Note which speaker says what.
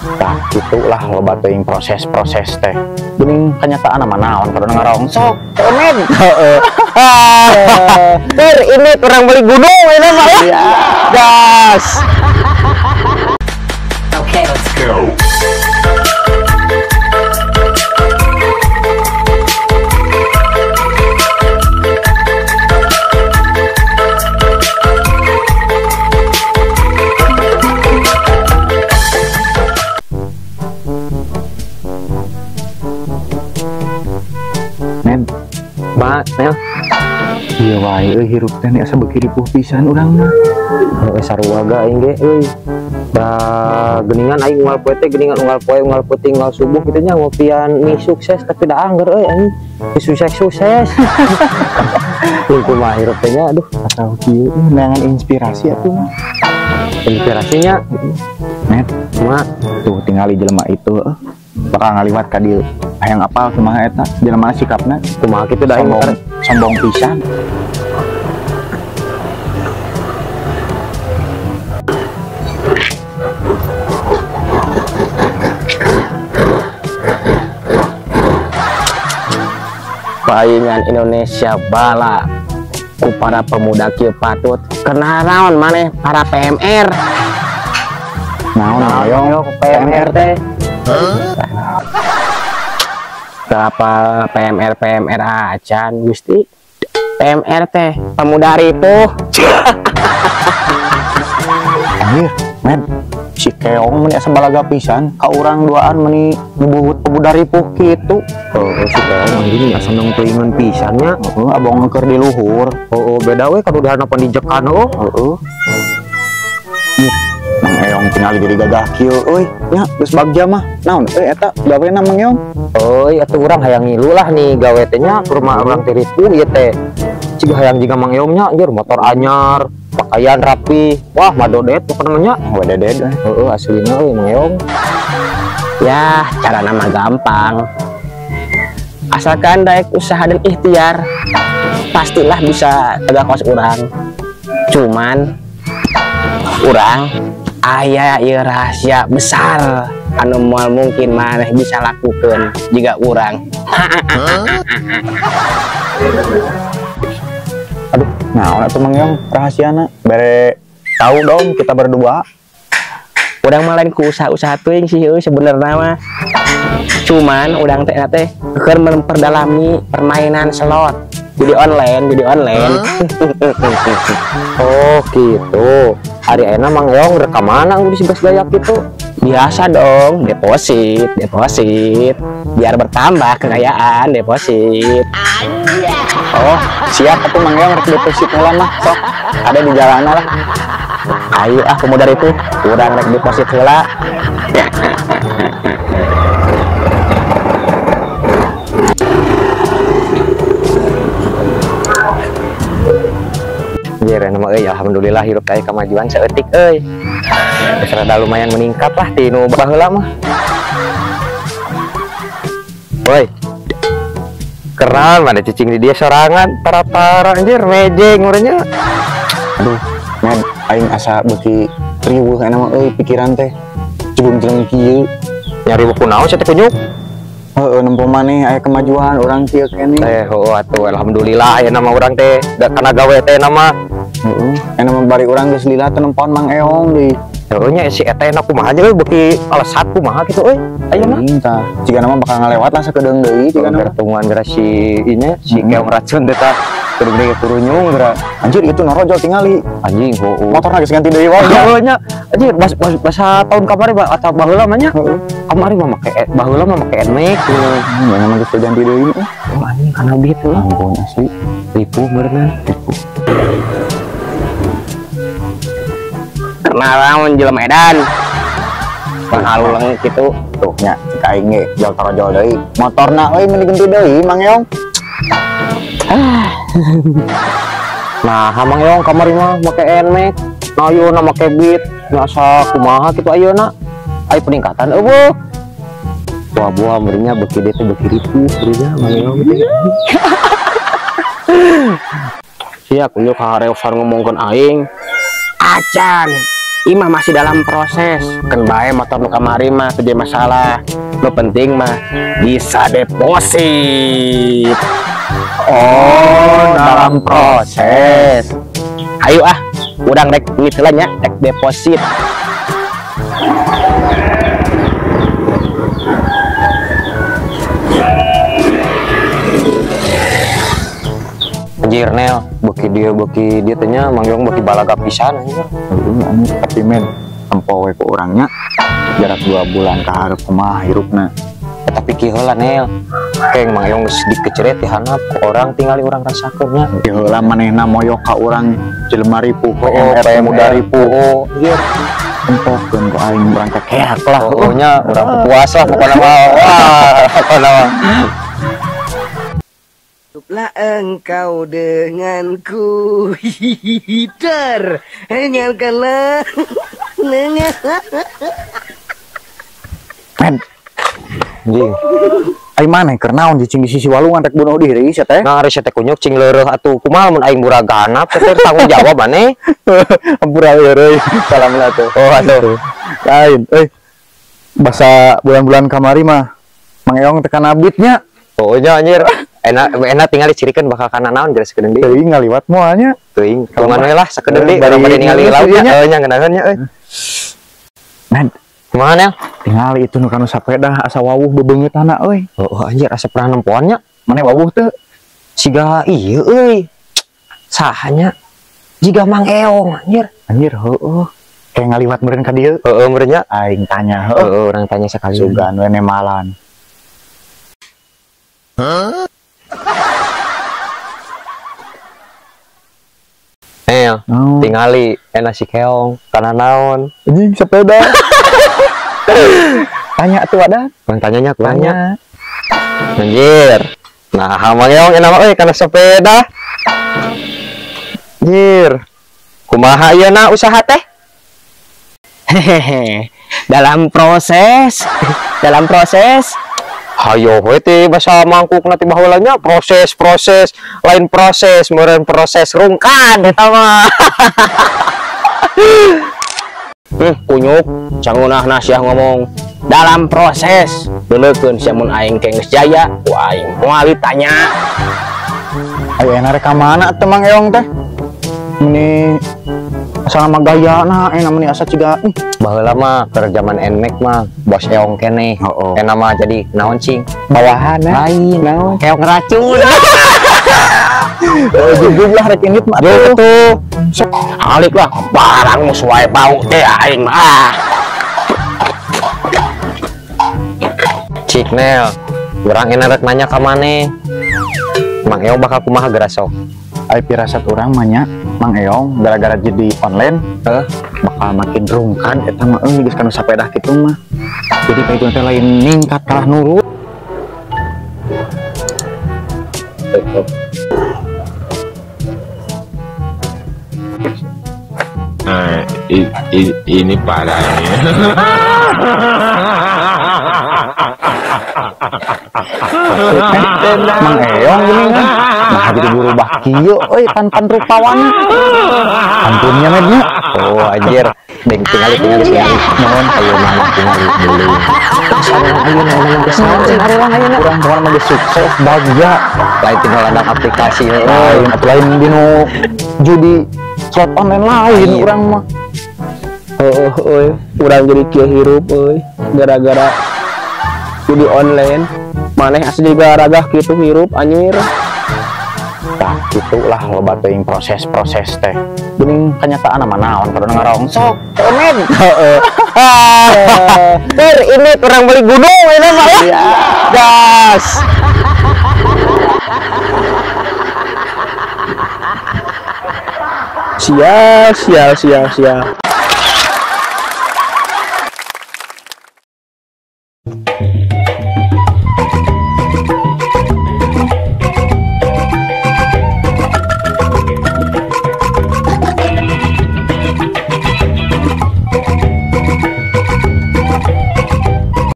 Speaker 1: Tah gitulah loba teuing proses-proses teh. Geuning kenyataan mah naon kudu ngarongsok. Cemen.
Speaker 2: Heeh. Tur ini kurang beli gunung ini mah ya. Gas.
Speaker 3: Okay, let's go.
Speaker 2: Nel.
Speaker 1: Iya wae euy hirup teh asa beuki ripuh pisan urang mah.
Speaker 2: Heeh sarua ga aing ge euy. Da geuningan aing unggal poe teh geuningan unggal poe unggal peuting unggal subuh kitu nya ngopian mie sukses tapi da angger euy anjing. Mie sukses-sukses. Kumaha hirup teh nya aduh
Speaker 1: asa kieu neangan inspirasi atuh mah.
Speaker 2: Inspirasinya
Speaker 1: net
Speaker 2: kumaha
Speaker 1: tuh tingali jelema itu bakal ngaliwat ka dieu. Hayang apal kumaha eta jelema sikapna
Speaker 2: kumaha kitu da aing
Speaker 1: sombong pisan.
Speaker 4: Paingan Indonesia bala ku para pemuda kieu patut kena naon maneh para PMR.
Speaker 1: Naon ayo
Speaker 2: PMR teh.
Speaker 4: Apa PMR PMR acan Gusti PMR teh pemuda ripuh.
Speaker 1: Anjir med si keong meni asa balaga pisan ka urang duaan meni nyebut pemuda ripuh kitu.
Speaker 2: Oh si keong anjing asa nong teuingan pisan nya.
Speaker 1: Heeh abong keur di luhur.
Speaker 2: Oh beda we kadudahan apa dijekan oh.
Speaker 1: Heeh. Mang Eong tinggal jadi gagah kieu euy nya geus bagja mah naon euy eta gawena Mang Eong.
Speaker 2: Euy atuh urang hayang ngilu lah nih gawe teh nya ke rumah urang teh ripuh ieu teh. Ciga hayang jiga Mang Eong nya anjir motor anyar, pakaian rapi. Wah madodet pokona nya.
Speaker 1: Wadedet.
Speaker 2: Heeh aslina euy Mang Eong.
Speaker 4: Ya, carana mah gampang. Asalkan daek usaha dan ikhtiar, pastilah bisa tegak kos urang. Cuman urang aya ieu rahasia besar anu moal mungkin maneh bisa lakukeun jika urang.
Speaker 1: Aduh, naon atuh Mang Eong rahasiana? Bere tahu dong kita berdua.
Speaker 4: Urang mah lain ku usaha-usaha teuing sih euy sebenarna mah. Cuman urang teh teh keur memperdalami permainan slot. Jadi online, jadi online.
Speaker 2: Oh gitu. Hari enak Mang Eong rek ka mana geus gas gaya kitu?
Speaker 4: Biasa dong, deposit, deposit. Biar bertambah kekayaan, deposit.
Speaker 1: Oh, siap atuh Mang Eong rek deposit heula mah, sok. Ada di jalan lah.
Speaker 4: Ayo ah pemuda itu, urang rek deposit heula.
Speaker 2: Anjir nama euy alhamdulillah hirup aya kemajuan saeutik euy. Geus rada lumayan meningkat lah ti nu baheula mah. Woi. Keren mana cicing di dia sorangan tara-tara anjir mejeng urangnya.
Speaker 1: Aduh, men aing asa beuki riweuh aya mah euy pikiran teh. Jeglung-jeglung kieu.
Speaker 2: Nyari buku naon sia teh kunyuk?
Speaker 1: Heeh nempo maneh aya kemajuan urang kieu keneh.
Speaker 2: Teh heueuh atuh alhamdulillah aya nama urang teh da kana gawe teh nama.
Speaker 1: Heeh, aya nama bari urang geus lila teh nempon Mang Eong deui.
Speaker 2: Heueuh nya si eta na kumaha euy beuki alesat kumaha kitu euy. Ayeuna
Speaker 1: tah jigana mah bakal ngalewat lah sakedeung deui jigana mah.
Speaker 2: Pertemuan geura si inya si keong racun teh tah kudu deui kurunyung geura.
Speaker 1: Anjir itu norojol tingali.
Speaker 2: Anjing heueuh.
Speaker 1: Motorna geus ganti deui wae.
Speaker 2: Heueuh nya. Anjir basa tahun kamari atau baheula mah nya. Kamari mah make baheula mah make NMAX.
Speaker 1: Heeh, mah geus ganti deui.
Speaker 2: Oh anjing kana duit heuh.
Speaker 1: Ampun asli.
Speaker 2: Ripuh meureunna.
Speaker 1: Ripuh.
Speaker 4: Kenalan jelema edan. Panghaluleng kitu.
Speaker 1: Tuh nya cek aing ge jol torojol deui. Motorna euy meni ganti deui Mang Eong.
Speaker 2: Nah, Mang Eong kamari mah make NMAX. Nah ayeuna make Beat. Nya asa kumaha kitu ayeuna. Aya peningkatan eueuh. Wah, buah meureunnya beuki dieu teh beuki ripuh meureunnya Mang Eong teh.
Speaker 4: Sia kunyuk hareosan ngomongkeun aing. Acan. Imah masih dalam proses. Keun bae motor nu kamari mah teu jadi masalah. Nu penting mah bisa deposit.
Speaker 1: Oh, dalam proses.
Speaker 4: Ayo ah, urang rek duit heula nya, rek deposit.
Speaker 2: Anjir Nel, beuki dia teh nya Mang Yong beuki balaga pisan anjir.
Speaker 1: Anjir, tapi men tempo we ku urangnya jarak 2 bulan ka hareup kumaha hirupna.
Speaker 2: Tapi kieu heula Nel, keng Mang Yong geus dikeceret di handap ku orang tingali urang rasakeun nya.
Speaker 1: Kieu heula manehna moyok ka urang jelema ripuh, PMR muda ripuh.
Speaker 2: Anjir,
Speaker 1: tempokeun ku aing urang teh keak lah.
Speaker 2: Oh nya urang puas lah pokona mah. Wah, pokona mah.
Speaker 3: Hiduplah engkau denganku, hihihi, ternyalkanlah.
Speaker 1: Men,
Speaker 2: anjing.
Speaker 1: Ai maneh keur naon cicing di sisi walungan rek bunuh diri sia teh?
Speaker 2: Nah, ari sia teh kunyuk cing leureureuh atuh. Kumaha mun aing murah ganap teh tanggung jawab maneh.
Speaker 1: Hampura leureureuh. Salam lah tuh.
Speaker 2: Oh, atuh.
Speaker 1: Lain, euy. Basa bulan-bulan kamari mah Mang Eong teh kana bitnya.
Speaker 2: Oh nya anjir. Enak enak tinggal dicirikan bakal kana naon jelas sakedeung deui.
Speaker 1: Teuing ngaliwat moal nya.
Speaker 2: Teuing. Kumaha we lah sakedeung deui urang bade ningali lautnya. Heuh nya ngeunaheun nya euy.
Speaker 1: Men,
Speaker 2: kumaha Nel?
Speaker 1: Tingali itu nu kanu sapeda asa wawuh bebeungeutana euy.
Speaker 2: Oh anjir asa pernah nempoan nya.
Speaker 1: Mane wawuh teu?
Speaker 2: Siga ieu euy. Saha nya? Jiga Mang Eong anjir.
Speaker 1: Anjir heueuh. Kayak ngaliwat meureun ka dieu.
Speaker 2: Heueuh meureun nya.
Speaker 1: Aing tanya heueuh.
Speaker 2: Heueuh urang tanya sakali.
Speaker 1: Sugan we nemalan.
Speaker 2: Hah? Nel,
Speaker 1: oh.
Speaker 2: Tingali enak si keong kana naon?
Speaker 1: Anjing sepeda. Tanya tuh ada.
Speaker 2: Bang tanyanya tanya. Anjir. Nah, Mang Eong enak euy kana sepeda. Anjir. Kumaha ieu na usaha teh?
Speaker 4: Hehehe. Dalam proses. Dalam proses.
Speaker 2: Hayo we teh basa mangkukna ti baheula nya proses-proses, lain proses meureun proses rungkad eta mah.
Speaker 4: Kunyuk cangunahna sia ngomong dalam proses. Beuleukeun sia mun aing ke geus jaya, ku aing moal ditanya.
Speaker 1: Ayo enak rek ka mana teh Mang Eong teh? Meni asa mah gayana enak meni asa ciga.
Speaker 2: Baheula mah keur zaman Nmax mah bos Eong keneh.
Speaker 1: Heeh.
Speaker 2: Enak mah jadi naon cing?
Speaker 1: Bawahan
Speaker 2: lain.
Speaker 1: Naon?
Speaker 2: Keong racun.
Speaker 1: Jujur lah rek indit mah
Speaker 2: tuh.
Speaker 4: Alik lah barang musuh wae bau teh aing mah.
Speaker 2: Cik Nel, urang enak rek nanya ka maneh. Mang Eong bakal kumaha geura sok?
Speaker 1: Ai pirasat urang mah nya Mang Eong gara-gara jadi online bakal makin rungkad eta mah euy geus kana sapedah kitu mah. Jadi kayak teh lain ningkat kalah nurut.
Speaker 5: Nah, ini parah ini.
Speaker 1: Mang Eong gini kan. Nah jadi berubah kieu euy tanpan rupawana. Ampunnya mednya.
Speaker 2: Oh anjir, deng tingali tingali tingali.
Speaker 1: Mohon
Speaker 2: ayo mama tingali dulu. Ayo ayo ayo
Speaker 1: urang pokona mah geus sukses bagja.
Speaker 2: Lain tinggal ladang aplikasi
Speaker 1: lain atuh lain dinu judi slot online lain urang mah.
Speaker 4: Heueuh euy, urang jadi kieu hirup euy gara-gara judi online. Maneh asa juga ragah kitu hirup anjir.
Speaker 1: Tah kitulah loba teuing proses-proses teh. Geuning kenyataan mah naon kudu ngarongsok.
Speaker 2: Komen. Heeh. Tur ini kurang beli gunung ini mah ya. Gas.
Speaker 4: Sial sial sial sial.